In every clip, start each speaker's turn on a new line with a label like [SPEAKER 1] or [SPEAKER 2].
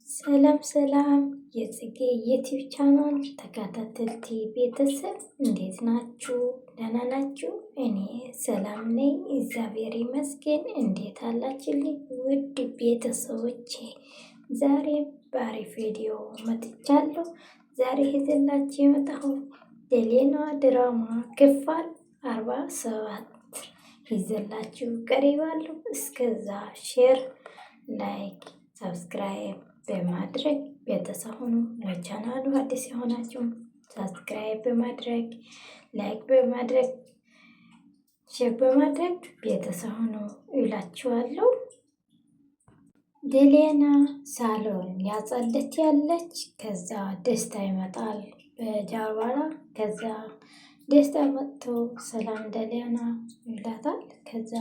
[SPEAKER 1] ሰላም ሰላም የጽጌ ዩቲዩብ ቻናል ተከታተልቲ ቤተሰብ እንዴት ናችሁ? ደህና ናችሁ? እኔ ሰላም ነኝ፣ እግዚአብሔር ይመስገን። እንዴት አላችሁልኝ ውድ ቤተሰቦቼ? ዛሬም በአሪፍ ቪዲዮ መጥቻለሁ። ዛሬ ይዤላችሁ የመጣሁት የሌና ድራማ ክፍል 47 ይዤላችሁ ቀርቤያለሁ። እስከዛ share፣ like፣ subscribe በማድረግ ቤተሰብ ሁኑ። ለቻናሉ አዲስ የሆናችሁ subscribe በማድረግ like በማድረግ share በማድረግ ቤተሰብ ሁኑ እላችኋለሁ። ደሌና ሳሎን ያጸደች ያለች ከዛ ደስታ ይመጣል በጀርባዋ። ከዛ ደስታ መጥቶ ሰላም ደሌና ይላታል። ከዛ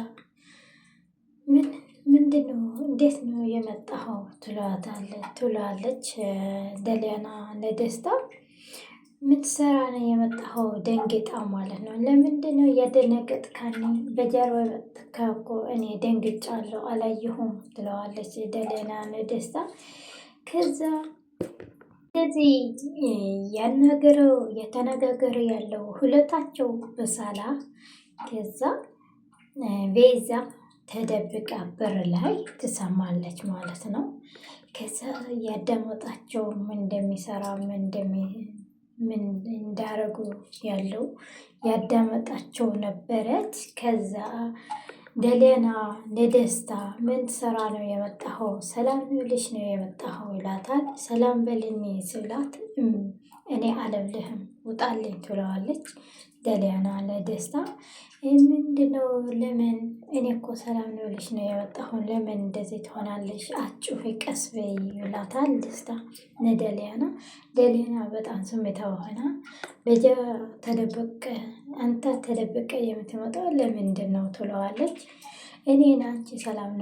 [SPEAKER 1] ምን ምንድነው እንዴት ነው የመጣኸው? ትለዋለች ደሊያና ለደስታ። ምትሰራ ነው የመጣኸው? ደንግጣ ማለት ነው። ለምንድን ነው እያደነገጥካኝ? በጀርባ መጥተህ እኮ እኔ ደንግጫለሁ አላየሁም ትለዋለች ደሊያና ለደስታ። ከዛ እንደዚህ ያናገረው የተነጋገረ ያለው ሁለታቸው በሳላ ከዛ ቤዛ ተደብቃ በር ላይ ትሰማለች ማለት ነው። ከዛ ያዳመጣቸው ምን እንደሚሰራ ምን እንዳረጉ ያለው ያዳመጣቸው ነበረች። ከዛ ደሌና ለደስታ ምን ትሰራ ነው የመጣኸው? ሰላም ልሽ ነው የመጣኸው ይላታል። ሰላም በልኝ ስላት እኔ አለብልህም ውጣልኝ ትለዋለች። ደሊያና ለደስታ ምንድነው? ለምን እኔ እኮ ሰላም ነው ልሽ ነው የመጣሁን ለምን እንደዚህ ትሆናለሽ? አጩፊ ቀስ በይ ይላታል ደስታ ለደሊያና። ደሊያና በጣም ስሜታዊ ሆና በጀ ተደበቀ አንተ ተደበቀ የምትመጣው ለምንድን ነው ትለዋለች። እኔን አንቺ ሰላም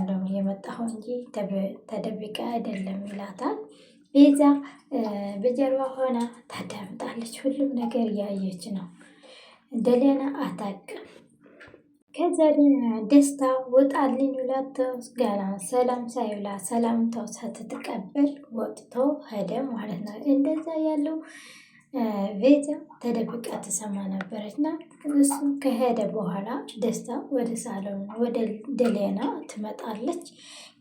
[SPEAKER 1] ነው የመጣሁ እንጂ ተደብቀ አይደለም ይላታል። ቤዛ በጀርባ ሆና ታዳምጣለች። ሁሉም ነገር እያየች ነው። ደሊያና አታውቅም። ከዛ ደስታ ወጣልኝ ብላት ገና ሰላም ሳይብላ ሰላምታው ሳትቀበል ወጥቶ ሄደ ማለት ነው። እንደዛ ያለው ቤዛ ተደብቃ ትሰማ ነበረች እና እሱ ከሄደ በኋላ ደስታ ወደ ሳሎን ወደ ደሌና ትመጣለች።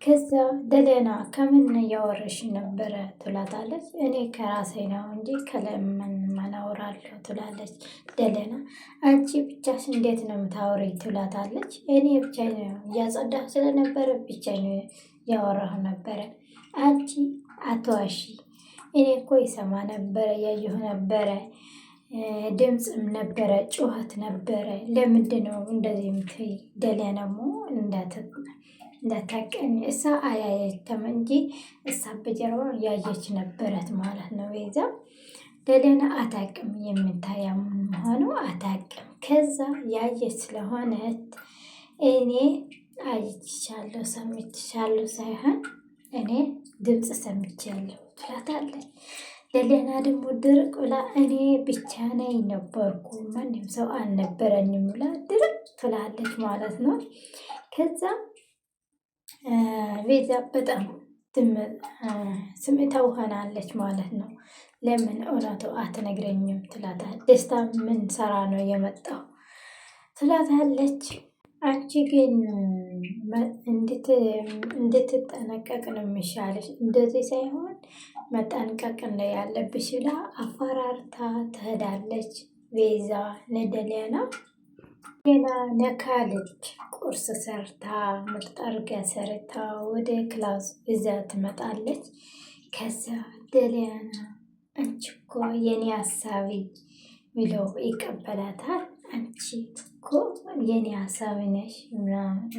[SPEAKER 1] ከዛ ደሌና ከምን እያወረሽ ነበረ ትላታለች። እኔ ከራሴ ነው እንጂ ከለምን ማናወራለሁ ትላለች ደሌና። አንቺ ብቻሽ እንዴት ነው የምታወሪ ትላታለች። እኔ ብቻ እያጸዳሁ ስለነበረ ብቻ ያወራሁ ነበረ። አንቺ አትዋሺ እኔ እኮ ይሰማ ነበረ፣ ያየሁ ነበረ፣ ድምፅም ነበረ፣ ጩኸት ነበረ። ለምንድን ነው እንደዚህ የምትይ? ደሊያ ደግሞ እንዳታቀኝ እሳ አያየችም እንጂ እሳ በጀርባ ያየች ነበረት ማለት ነው። ቤዛ ደሊያና አታቅም፣ የምታያ መሆኑ አታቅም። ከዛ ያየች ስለሆነት እኔ አይቻለሁ ሰምቻለሁ ሳይሆን እኔ ድምፅ ሰምቻለሁ ትላታለች። ለሌና ደግሞ ድርቅ ብላ እኔ ብቻ ነኝ ነበርኩ ማንም ሰው አልነበረኝም ብላ ድርቅ ትላለች ማለት ነው። ከዛ ቤዛ በጣም ስሜታዊ ሆናለች ማለት ነው። ለምን እውነቱ አትነግረኝም ትላታለች። ደስታ ምን ሰራ ነው የመጣው ትላታለች። አንቺ ግን እንድትጠነቀቅ ነው የሚሻለሽ፣ እንደዚህ ሳይሆን መጠንቀቅ ነው ያለብሽ ብላ አፈራርታ ትሄዳለች። ቤዛ ነደሊያና ሌላ ነካልች ቁርስ ሰርታ ምርጥ አድርጋ ሰርታ ወደ class እዛ ትመጣለች። ከዛ ደሊያና አንቺ እኮ የኔ ሀሳቢ ብሎ ይቀበላታል። አንቺ እኮ የኔ ሀሳቢ ነሽ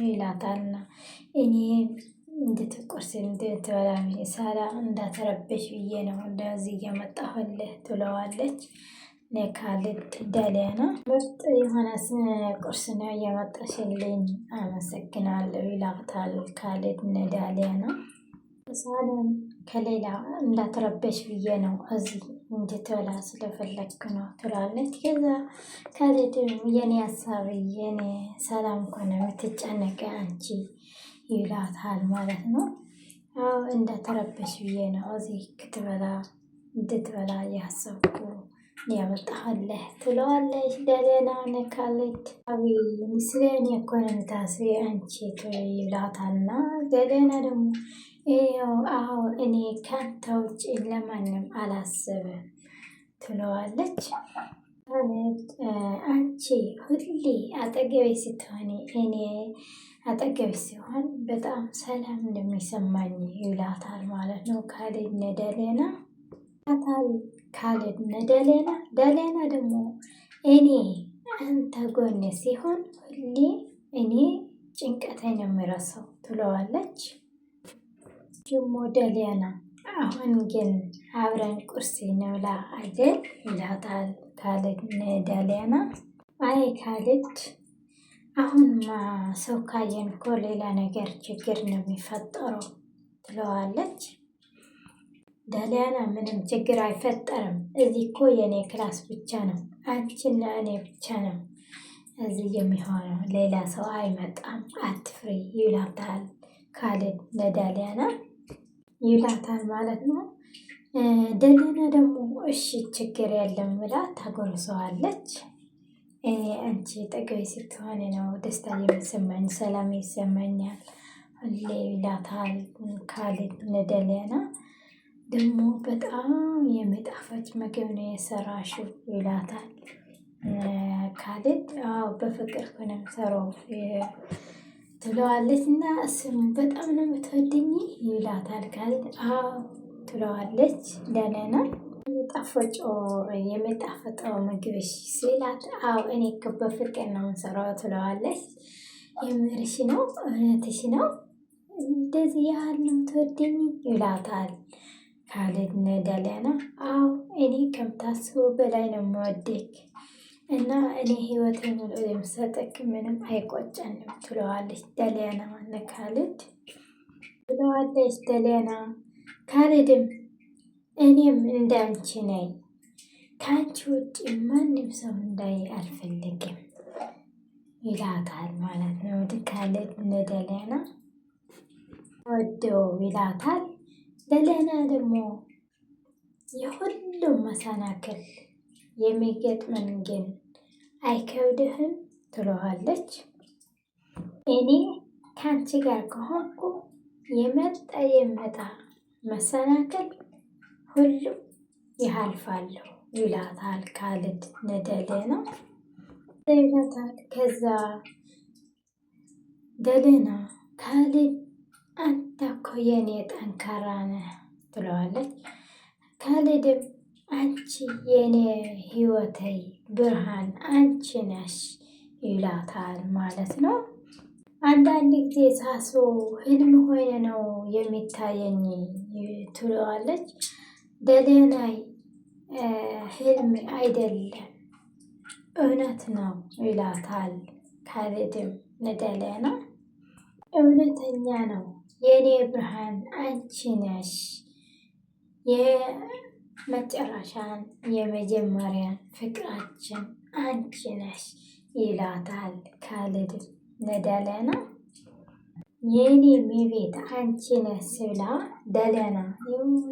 [SPEAKER 1] ይላታልና እኔ እንድትቆርስ እንድትበላ ሳላ እንዳተረበሽ ብዬ ነው እንደዚህ እያመጣሁልህ ትለዋለች። ለካልድ ደሊያና ምርጥ የሆነ ቁርስ ነው እያመጣሽልኝ አመሰግናለሁ ይላታል ካሊድ ነዳሊያና። ሳሎን ከሌላ እንዳትረበሽ ብዬ ነው እዚህ እንድትበላ ስለፈለግክ ነው ትላለች። ከዛ ካሊድም የኔ ሀሳብ የኔ ሰላም ከሆነ የምትጨነቀ አንቺ ይላታል ማለት ነው። አዎ እንዳተረበሽ ብዬ ነው እዚህ ክትበላ እንድትበላ ያሰብኩ ያመጣሁልህ ትለዋለች። ደህና ነካለች። አብይ ስለ እኔ እኮ ነው የምታስቢ አንቺ ይላታልና ደህና ደግሞ ይኸው አዎ እኔ ካንተ ውጭ ለማንም አላስብም ትለዋለች። አንቺ ሁሌ አጠገቤ ስትሆኒ እኔ አጠገቤ ሲሆን በጣም ሰላም እንደሚሰማኝ ይላታል ማለት ነው። ካሌብ ነደሌና ካሌብ ነደሌና ደሌና ደግሞ እኔ አንተ ጎኔ ሲሆን ሁሌ እኔ ጭንቀቴን የምረሳው ትለዋለች። ደግሞ ደሊያና አሁን ግን አብረን ቁርስ እንብላ አይደል ይላታል ካሌድ ደሊያና። አይ ካሌድ አሁንማ ሰው ካየን እኮ ሌላ ነገር ችግር ነው የሚፈጠረው ትለዋለች። ደሊያና ምንም ችግር አይፈጠርም፣ እዚህ እኮ የእኔ class ብቻ ነው፣ አንቺና እኔ ብቻ ነው እዚህ የሚሆነው፣ ሌላ ሰው አይመጣም፣ አትፍሪ ይላታል ካሌድ ለዳሊያና ይላታል ማለት ነው። ደሊና ደግሞ እሺ ችግር የለም ብላ ታጎርሰዋለች። እኔ አንቺ ጠገቤ ስትሆን ነው ደስታ የሚሰማኝ ሰላም ይሰማኛል ሁሌ ይላታል ካሌድ ለደሊና። ደግሞ በጣም የሚጣፈጭ ምግብ ነው የሰራሽው ይላታል ካሌድ። አዎ በፍቅር ነው የምሰራው ትለዋለች እና እሱም በጣም ነው የምትወድኝ ይላታል ካሌድ። አዎ ትለዋለች። ደህና የሚጣፍጠው ምግብሽ ሲላት፣ አዎ እኔ እኮ በፍቅር ነው የምሰራው ትለዋለች። የምርሽ ነው እውነትሽ ነው እንደዚህ ያህል ነው የምትወድኝ ይላታል ካሌድ ደህና አዎ እኔ ከምታስበው በላይ ነው የምወድክ እና እኔ ህይወት ሙሉ የምሰጠክ ምንም አይቆጨንም ትለዋለች ደሊያና ለካልድ ትለዋለች ደሊያና። ካልድም እኔም እንዳንቺ ነኝ፣ ከአንቺ ውጭ ማንም ሰው እንዳይ አልፈልግም ይላታል ማለት ነው። ካሊድ ለደሊያና ወደው ይላታል። ደሊያና ደግሞ የሁሉም መሰናክል የሚገጥመን ግን አይከብድህም ትለዋለች። እኔ ከአንቺ ጋር ከሆንኩ የመጣ የመጣ መሰናክል ሁሉም ያልፋለሁ ይላታል። ካሊድ ነደሌና ይላታል። ከዛ ደሌና ካሊድ አንተ እኮ የኔ ጠንካራ ነህ ትለዋለች። ካሊድም አንቺ የኔ ህይወቴ ብርሃን አንቺ ነሽ ይላታል ማለት ነው። አንዳንድ ጊዜ ሳሶ ህልም ሆነ ነው የሚታየኝ ትለዋለች። ደሌናይ ህልም አይደለም እውነት ነው ይላታል። ካሌድም ለደሌና እውነተኛ ነው የእኔ ብርሃን አንቺ ነሽ መጨረሻን የመጀመሪያን ፍቅራችን አንቺ ነሽ ይላታል ካሌድ ለደለና። የኔ እመቤት አንቺ ነሽ ብላ ደለና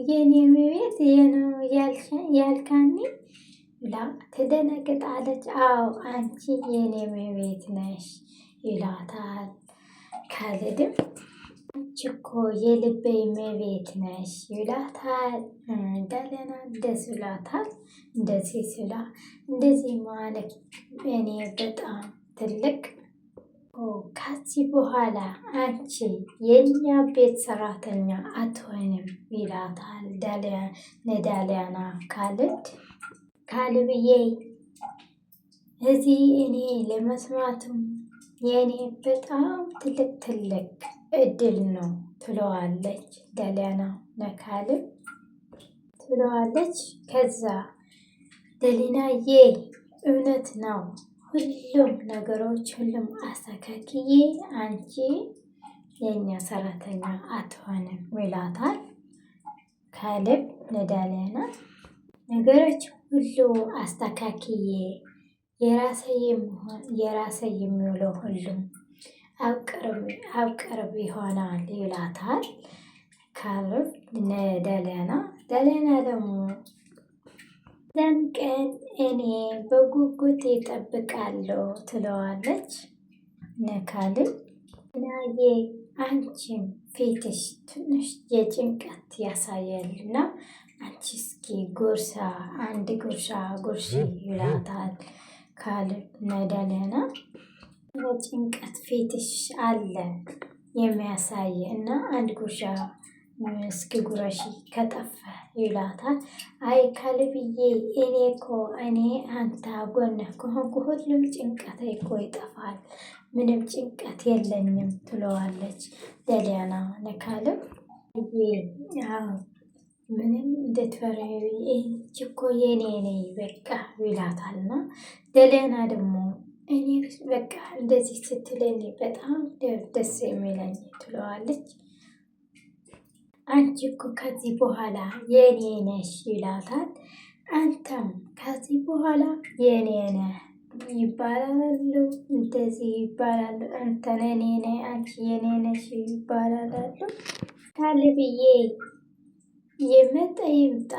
[SPEAKER 1] የኔ እመቤት ነው ያልካኒ ብላ ትደነግጣለች። አዎ አንቺ የኔ እመቤት ነሽ ይላታል ካሌድም አንቺ እኮ የልቤ እመቤት ነሽ ይላታል። ደለና ደስ ብላታል። እንደዚህ ስላ እንደዚህ ማለት እኔ በጣም ትልቅ ከዚህ በኋላ አንቺ የእኛ ቤት ሰራተኛ አትሆንም ይላታል። ነዳሊያና ካልድ ካልብዬ እዚህ እኔ ለመስማትም የእኔ በጣም ትልቅ ትልቅ እድል ነው ትለዋለች። ደሊያና ነካልም ትለዋለች። ከዛ ደሊናዬ እውነት ነው ሁሉም ነገሮች ሁሉም አስተካክዬ አንቺ የእኛ ሰራተኛ አትሆንም ይላታል። ከልብ ለዳሊያና ነገሮች ሁሉ አስተካክዬ የራሴ የሚውለው ሁሉም አብቅርብ ይሆናል ይላታል። ካሌብ ደሊና ደሊና ደግሞ ዛን ቀን እኔ በጉጉት ይጠብቃለሁ ትለዋለች። ነካልን ናዬ አንቺም ፊትሽ ትንሽ የጭንቀት ያሳያልና አንቺ እስኪ ጉርሳ አንድ ጉርሻ ጉርሺ ይላታል። ካሌብ ነደለና በጭንቀት ፊትሽ አለ የሚያሳይ እና አንድ ጉርሻ እስኪ ጉረሺ ከጠፋ ይላታል። አይ ካልብዬ እኔ እኮ እኔ አንተ ጎንህ ከሆንኩ ሁሉም ጭንቀት እኮ ይጠፋል፣ ምንም ጭንቀት የለኝም ትለዋለች ደሊያና ነካልም ምንም እንድትፈሪ ይህች እኮ የኔ ነኝ በቃ ይላታልና ደሊያና ደግሞ እኔ በቃ እንደዚህ ስትለኝ በጣም ደስ የሚለኝ ትለዋለች። አንቺ እኮ ከዚህ በኋላ የኔ ነሽ ይላታል። አንተም ከዚህ በኋላ የኔ ነህ ይባላሉ። እንደዚህ ይባላሉ። አንተ የኔ ነህ፣ አንቺ የኔ ነሽ ይባላሉ። ካልብዬ የመጣ ይምጣ፣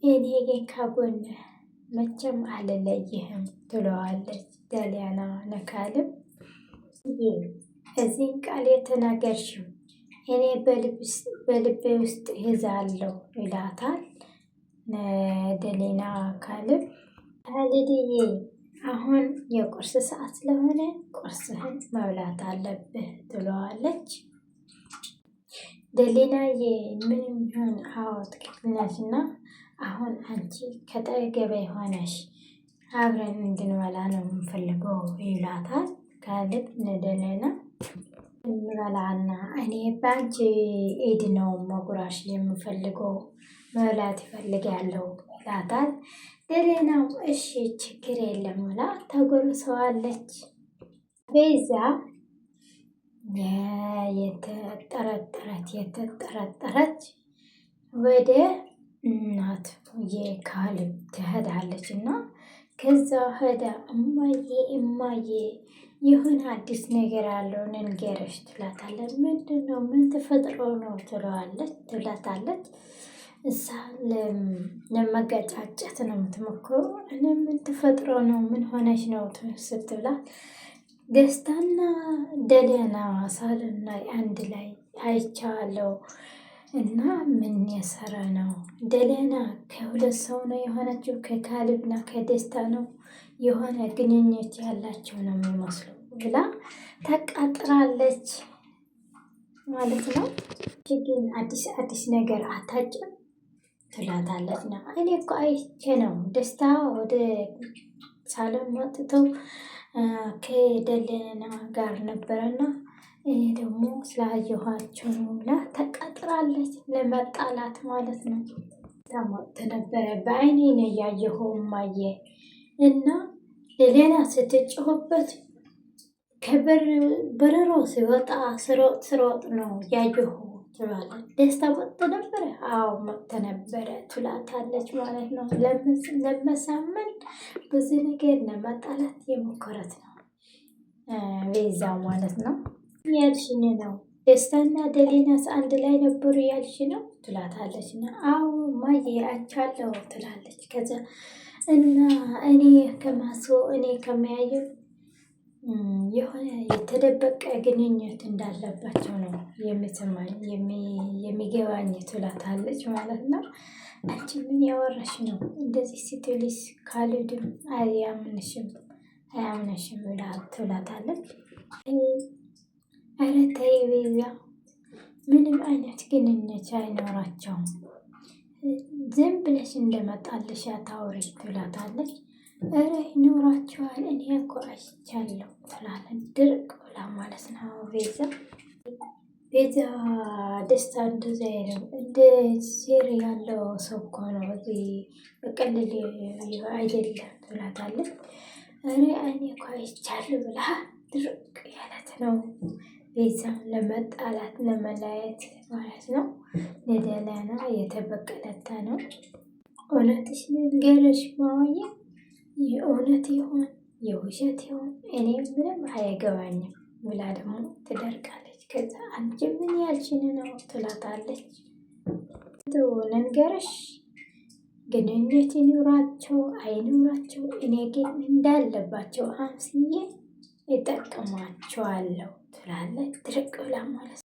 [SPEAKER 1] እኔ ግን ከጎንህ መቼም አልለይህም ትለዋለች ዳሊያና ነካልም እዚህን ቃል የተናገርሽው እኔ በልቤ ውስጥ ይዛለሁ ይላታል። ደሊና ካልብ ካልድዬ አሁን የቁርስ ሰዓት ስለሆነ ቁርስህን መብላት አለብህ ትለዋለች። ደሊናዬ ምንም ይሁን አዎ ትክክል ነሽ እና አሁን አንቺ ከጠገቤ ሆነሽ አብረን እንድንበላ ነው የምፈልገው ይላታል። ካልብ ንደለና እንበላና እኔ በአንቺ ኤድ ነው መጉራሽ የምፈልገው መብላት ይፈልጋለሁ ይላታል። ደሌናም እሺ ችግር የለም ብላ ተጎርሰዋለች። ቤዛ የተጠረጠረች ወደ እናት የካልብ ትሄዳለች እና ከዛ ሄዳ እማዬ እማዬ የሆነ አዲስ ነገር አለው ንገረሽ ትላታለች። ምንድን ነው? ምን ተፈጥሮ ነው ትለዋለች ትላታለች። እሳ ለመገጫጨት ነው የምትሞክረው። እኔ ምን ተፈጥሮ ነው ምን ሆነች ነው ስትብላት ደስታና ደሊና ሳሎን ላይ አንድ ላይ አይቻለሁ እና ምን የሰራ ነው ደሊና ከሁለት ሰው ነው የሆነችው፣ ከካልብና ከደስታ ነው የሆነ ግንኙነት ያላቸው ነው የሚመስሉ ብላ ተቃጥራለች ማለት ነው። ግን አዲስ አዲስ ነገር አታጭም ትላታለች። ና እኔ እኮ አይቼ ነው ደስታ ወደ ሳሎን ወጥተው ከደለና ጋር ነበረና እኔ ደግሞ ስላየኋቸው ነው ብላ ተቃጥራለች። ለመጣላት ማለት ነው። ተሞት ነበረ በአይኔ ነው ያየኸው እማዬ እና ለሌላ ስትጮህበት ከበረሮ ሲወጣ ስሮጥ ስሮጥ ነው ያየሁ ትላለች። ደስታ መጥቶ ነበረ? አዎ መጥቶ ነበረ ትላታለች ማለት ነው። ለመሳመን ብዙ ነገር ለማጣላት የሞከረት ነው ቤዛ ማለት ነው። ያልሽኝ ነው ደስታና ደሌናስ አንድ ላይ ነበሩ ያልሽ ነው ትላታለች። እና አዎ ማየ አይቻለሁ ትላለች። ከዛ እና እኔ ከማስበው እኔ ከሚያየው የሆነ የተደበቀ ግንኙነት እንዳለባቸው ነው የሚሰማኝ የሚገባኝ ትላታለች ማለት ነው። አንቺ ምን ያወራሽ ነው እንደዚህ ስትልሽ ካልድም አያምንሽም አያምንሽም ትላታለች። ኧረ ተይ ቤዛ፣ ምንም አይነት ግንኙነት አይኖራቸውም ዝም ብለሽ እንደመጣልሽ አታውሪ ትላታለች። እረ ይኖራቸዋል እኔ እኮ አይቻለሁ ትላለች። ድርቅ ብላ ማለት ነው ቤዛ ቤዛ ደስታ እንደዚ አይደለም። እንደ ሴር ያለው ሰው እኮ ነው እዚህ በቀልል አይደለም ትላታለች። እረ እኔ እኮ አይቻለሁ ብላ ድርቅ ያለት ነው ቤዛ ለመጣላት ለመለያየት ማለት ነው። ለደላና የተበቀለታ ነው። እውነትሽ ልንገርሽ ማወዬ የእውነት ይሆን የውሸት ይሆን እኔ ምንም አያገባኝም ብላ ደግሞ ትደርቃለች። ከዛ አንቺ ምን ያልሽን ነው ትላታለች። ንገረሽ ግንኙነት ይኑራቸው አይኑራቸው፣ እኔ ግን እንዳለባቸው አምስዬ እጠቅማቸዋለሁ ትላለች። ድርቅ ብላ ማለት ነው።